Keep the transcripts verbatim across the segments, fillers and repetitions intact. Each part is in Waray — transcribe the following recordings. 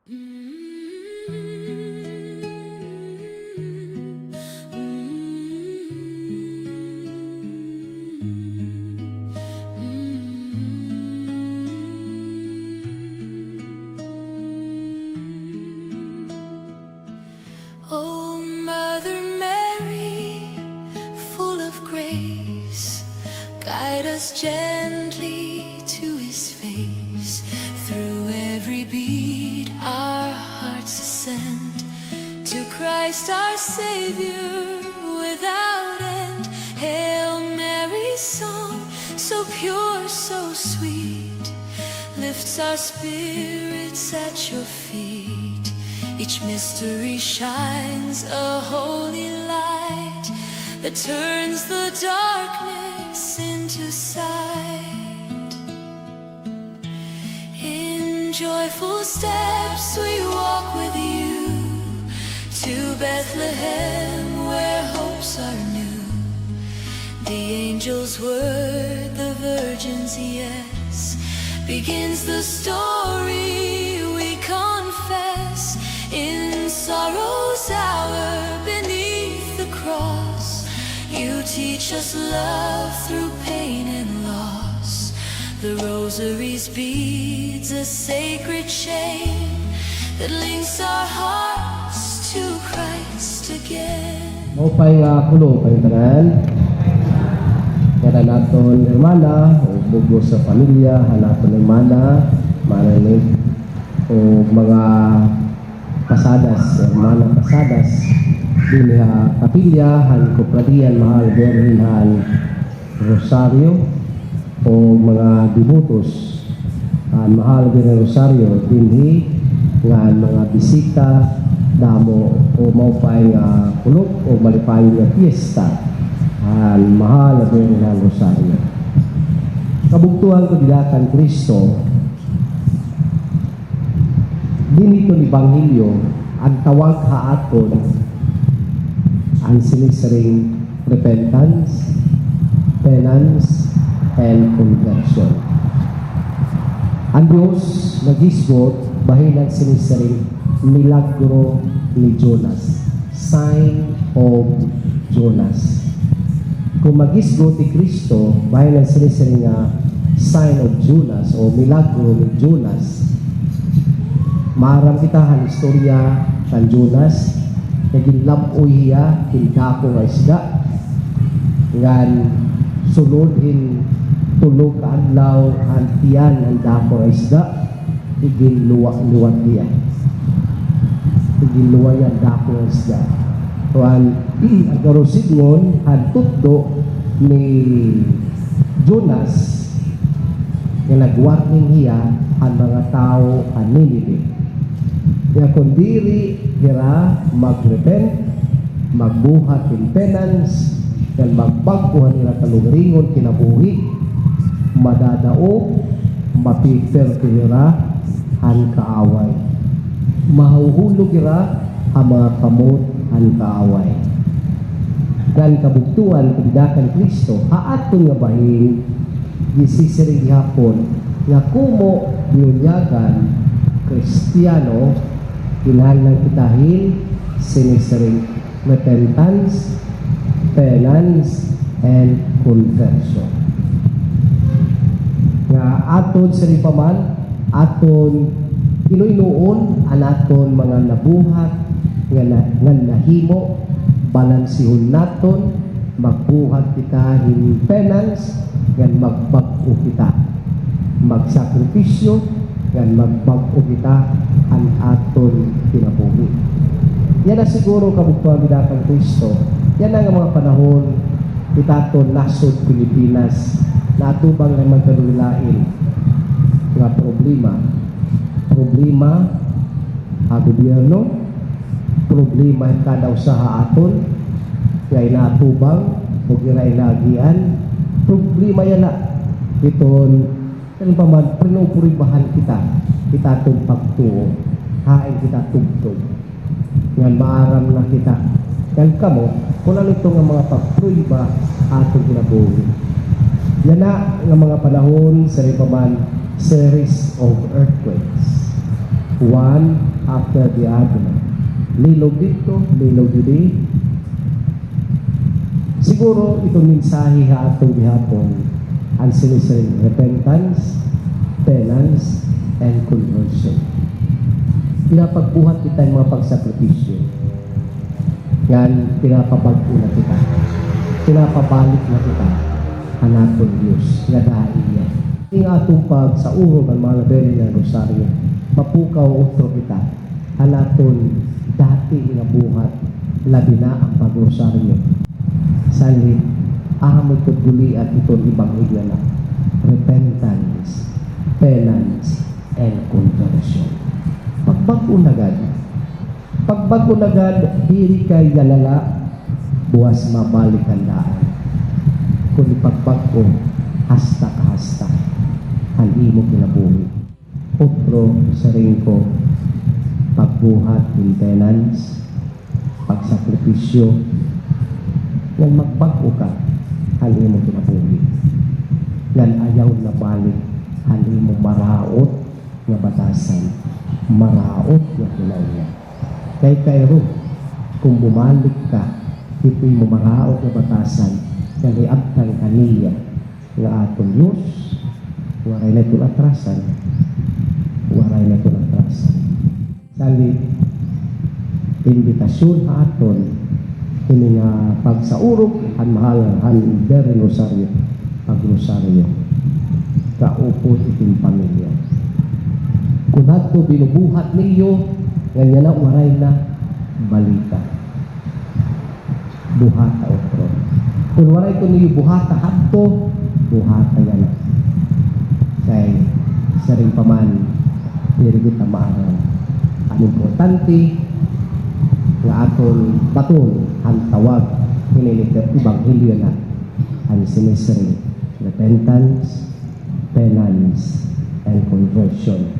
O Mother Mary, full of grace, guide us gently to his face. Through every beat our hearts ascend to Christ our Savior without end. Hail Mary's song, so pure, so sweet, lifts our spirits at your feet. Each mystery shines a holy light that turns the darkness into sight. In joyful steps we walk with you to Bethlehem, where hopes are new. The angel's word, the virgin's yes, begins the story we confess. In sorrow's hour, beneath the cross, you teach us love through pain and loss. The rosary's beads, a sacred chain that links our hearts to Christ again. Maupay nga kulop ha iyo ngatanan. Ngani an aton hermana, ug bug-os nga pamilya han aton hermana, Manang Nick, ug mga Pasadas, Hermana Pasadas, dinhi ha kapilya han Kofradiya han Mahal Birhen han Rosario, ug mga debotos han Mahal Birhen han Rosario dinhi, ngan mga bisita, damo o maupay nga kulop o malipayon nga piyesta han Mahal Birhen han Rosario. Kabugtoan ko dida kan Cristo, dinhi hiton ebanghelyo, an tawag ha aton, an sinisiring repentance, penance, and conversion. An Dios naghisgot bahin han sinisiring milagro ni Jonas. Sign of Jonas. Kon maghisgot hi Cristo bahin han sinisiring nga sign of Jonas o milagro ni Jonas, maaram kita han istorya kan Jonas nga ginlab-oy hiya hin dako nga isda, ngan sulod hin tulo ka adlaw han tiyan han dako nga isda, iginluwa-luwat hiya. Iginluwa hiya han dako nga isda. Kuan, an garo sidngon han tutdo ni Jonas nga nag-warning hiya han mga tawo han Ninive. Nga kon diri hira mag-repent, magbuhat hin penance, ngan magbag-o han ira kalugaringon kinabuhi, madadaog, mapiperte hira han kaaway. Mahuhulog hira ha mga kamot han kaaway. Ngan kabugtoan, dida kan Cristo, ha aton nga bahin, gisisiring gihapon nga komo binunyagan Kristiyano, kinahanglan kita hin sinisiring repentance, penance, and conversion. Nga aton siring pa man, aton ino-inoon an aton mga nabuhat nga na-, nga nahimo, balansihon naton, magbuhat kita hin penance, ngan magbag-o kita. Magsakripisyo, ngan magbag-o kita han aton kinabuhi. Yana siguro kabugtoan dida kan Cristo. Yana nga mga panahon, hit aton nasod Pilipinas, naatubang na magkalain-lain nga problema. Problema ha gobyerno, problema hin kada usa ha aton nga inaatubang o ginailagian, problema yana hiton, ano pa man, pinupuribahan kita, hit aton pagtuo, hain kita tubtob. Ngan maaram na kita, ngan kamo, kon ano ito nga mga pagprueba ha aton kinabuhi. Yana nga mga panahon, siring pa man, series of earthquakes. One, After the other. Lilog didto, lilog didi. Siguro iton mensahe ha aton gihapon, an sinisiring repentance, penance, and conversion. Pinapagbuhat kita hin mga pagsakripisyo. Ngan pinapabag-o na kita. Pinapabalik na kita han aton Dios nga daiya. Ini nga aton pagsaurog han Mahal nga Birhen nga Rosaryo, mapukaw utro kita han aton dati nga buhat, labi na an pagrosaryo. Salit, amo ito bulian iton ebanghelyo na repentance, penance, and conversion. Pagbag-o na gad. Pagbag-o na gad, diri kay yalala, buwas mabalik an daan. Kundi pagbag-o, hasta kahasta han imo kinabuhi. Utro, siring ko, pagbuhat hin penance, pagsakripisyo, ngan magbag-o ka han imo kinabuhi. Ngan ayaw na balik han imo maraot nga batasan, maraot nga kinaiya. Kay kairo, kon bumalik ka hit imo maraot nga batasan, ngan iabtan ka niya nga aton Dios, waray na iton atrasan, waray na iton atrasan. Salit, imbitasyon ha aton, ini nga pagsaurog han mahal han Birhen Rosaryo, pagrosaryo, kaupod iton pamilya. Kon hadto binubuhat niyo, ngan yana waray na, balika. Buhata utro. Kon waray ko niyo buhata hadto, buhata yana. Kay siring pa man, diri kita maaram. An importante nga aton baton an tawag hini nga ebanghelyo na, an sinisiring repentance, penance, and conversion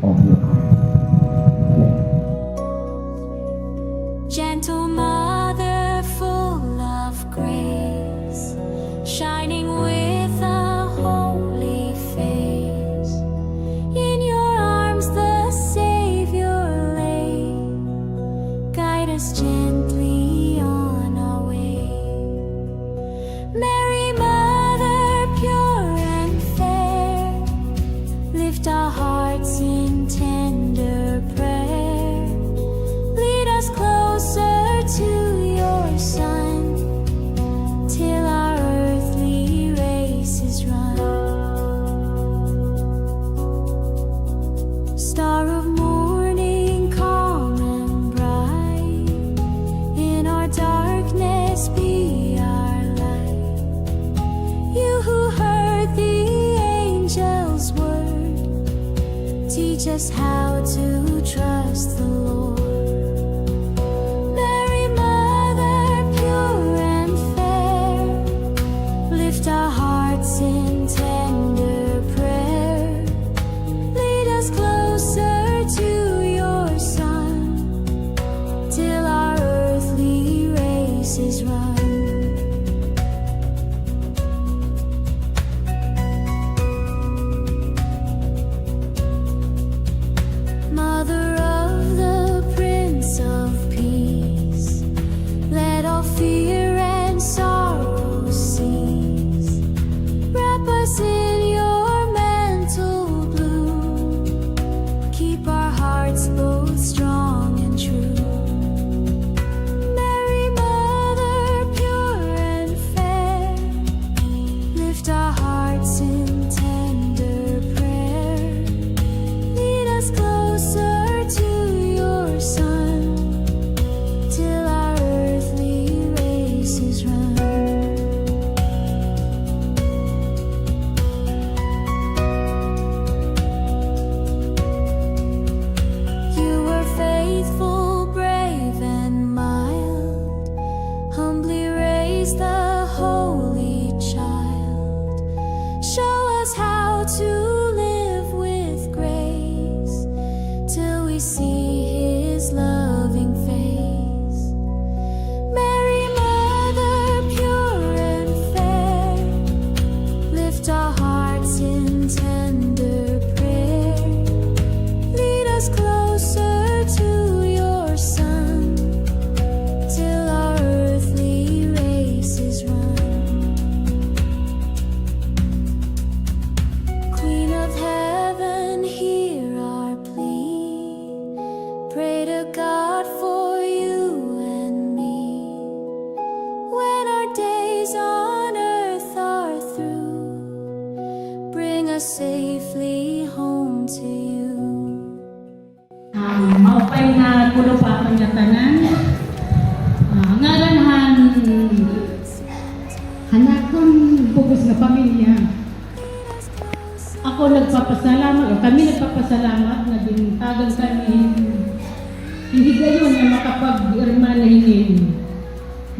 of your heart. Amen. Gentle Mother, full of grace, shining with a holy face, in your arms the Savior lay. Guide us gently on our way. Mary, Mother pure and fair, lift our hearts in tender prayer. Lead us closer to your Son, till our earthly race is run. Star of morning, calm and bright, in our darkness be our light. You who heard the angel's word, teach us how to trust the Lord. Mary, Mother pure and fair, lift our hearts in tender prayer. Lead us closer to your Son, till our earthly race is run. Mother of the Prince of Peace, let all fear and sorrow cease. Wrap us in your mantle blue. Keep our hearts both strong and true. Mary, Mother pure and fair, lift our hearts in tender prayer. Lead us closer to your Son, till our earthly race is run. You were faithful, brave, and mild, humbly raised the holy child. Show us how to live with grace, till we see his loving face. Mary, Mother pure and fair, lift our hearts in tender prayer. Lead us closer Ah, maupay nga kulop ha aton ngatanan. Ah, ngaran han, han akon bug-os nga pamilya. Ako nagpapasalamat, o kami nagpapasalamat nga gintagan kami hin higayon nga makapag-ermana hinin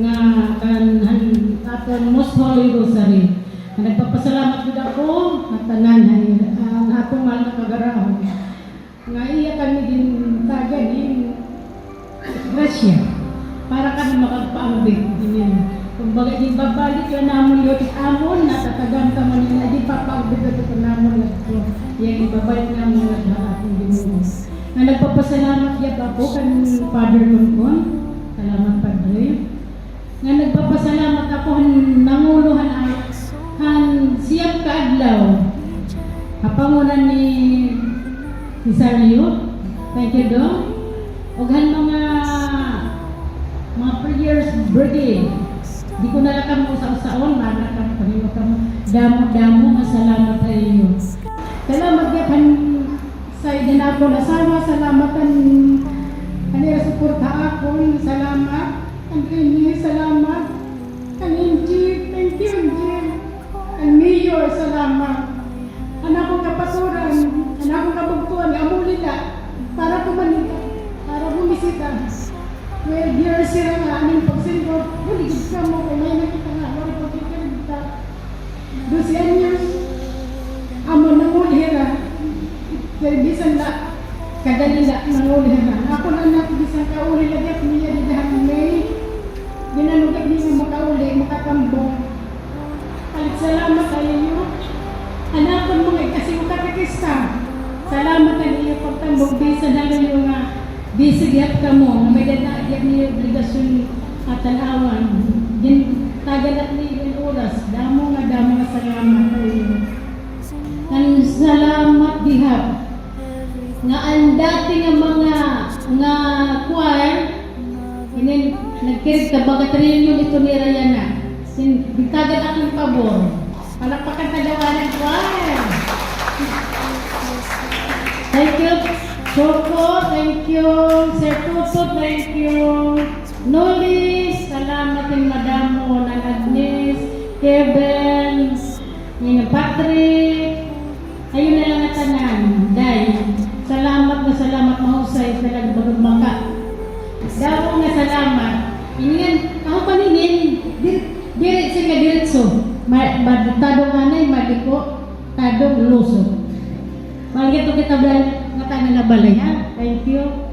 nga kan han aton Most Holy Rosary. Nagpapasalamat gud ako ngatanan han, ah, aton mahal nga kagarahon. Nga iya kami gintagan hin grasya para kami makagpaangbit hinin. Kumbaga, ginbabalik la namon liwat it amon natatagan kamo hinin, ginpapaangbit la ito namon ngadto. Iya ginbabalik namon ngadto ha aton Ginoo. Nga nagpapasalamat gihap ako kan Father Concon. Salamat, Padre. Nga nagpapasalamat ako han nangulo han, han siyam ka adlaw ha panguna ni Cesario. Thank you, Dong. Ug han mga, mga prayers brigade. Di ko na la kamo usa-usaon, mana kamo, panimo kamo. Damo-damo nga salamat ha iyo. Salamat gihap han Sa ida na akon asawa, salamat an, an ira suporta ha akon, salamat. An Rene, salamat. An Angie, thank you, Angie. An Mayor, salamat. An akon kapaturan, an akon kabugtoan, amo nila. Para ko man nila, para bumisita. Twelve years sila nga, aning pagsindog, buligid kamo, kay may nakita nga, waray pagkikita. Dose anyos, amo nanguli hira. Kay bisan la, kadali la nanguli hira. Akon anak, bisan kauli la gihap niya dida ha May. Ginano gihap niya makauli, makatambong. Palit salamat ha iyo. An akon mga igkasi nga katekista. Salamat ha iyo pagtambong, bisan ha iyo nga Busy gihap kamo, may dada gihap niyo obligasyon ha tan-awan. Gintagan-an niyo an oras. Damo nga, damo nga salamat ha iyo. Ngan salamat gihap nga an dati nga mga, nga choir, inin, nagkirig ta baga trilyon ito ni Rayana. Sin-, gintagan akon pabor. Palakpakan ta daw an choir. Thank you, Choco. Thank you, Sir Tuto. Thank you, Noli. Salamat hin madamo, Nan Agnes, Kevin, Nina Patrick. Ayon na la ngatanan, Day. Salamat nga salamat, mahusay talaga, bagod maka. Damo nga salamat. Ini ngan, ako paningin, dir-, diri siya nga diretso. Ma-, ma-, tadong anay, madiko, tadong lusot. Malgit kita, Day, ngatanan na balay, ha? Thank you.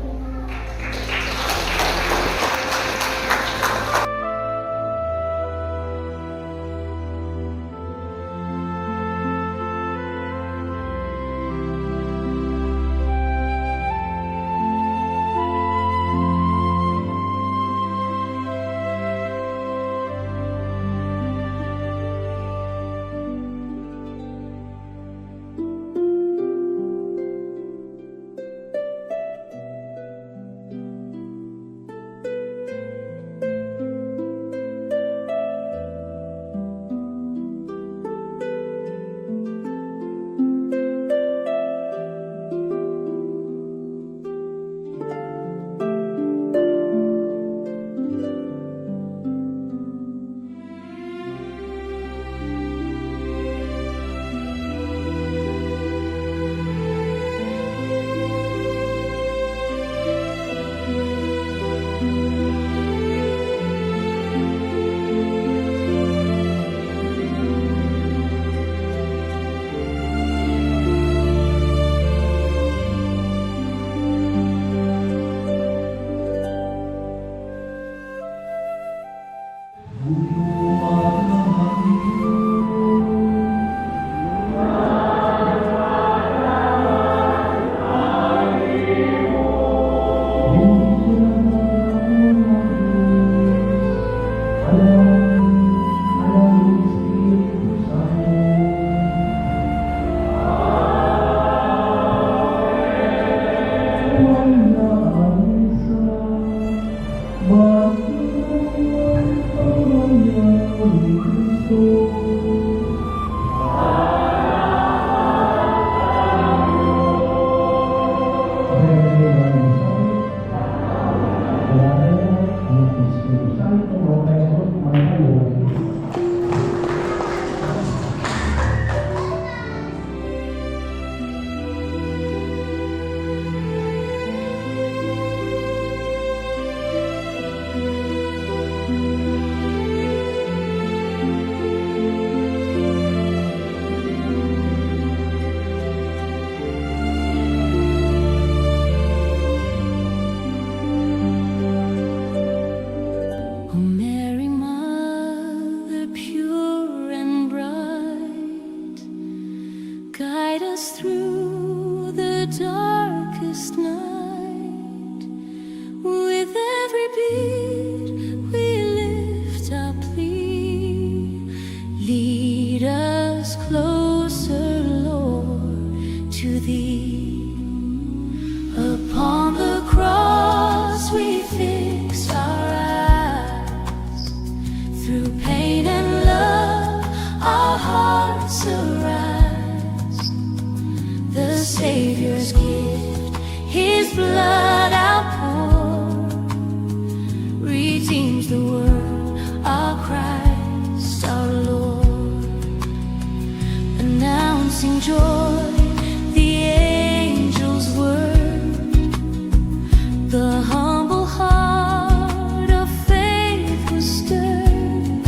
The humble heart of faith was stirred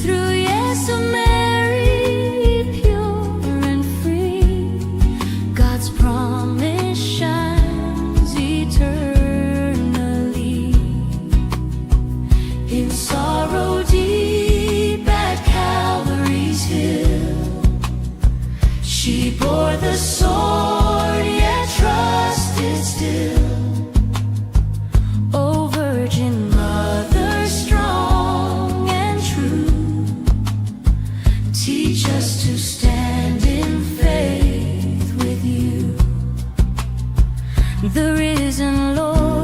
through, yes, a Mary pure and free. God's promise shines eternally. In sorrow deep at Calvary's hill, she bore the sword, yet trusted still. O Virgin Mother, strong and true, teach us to stand in faith with you. The risen Lord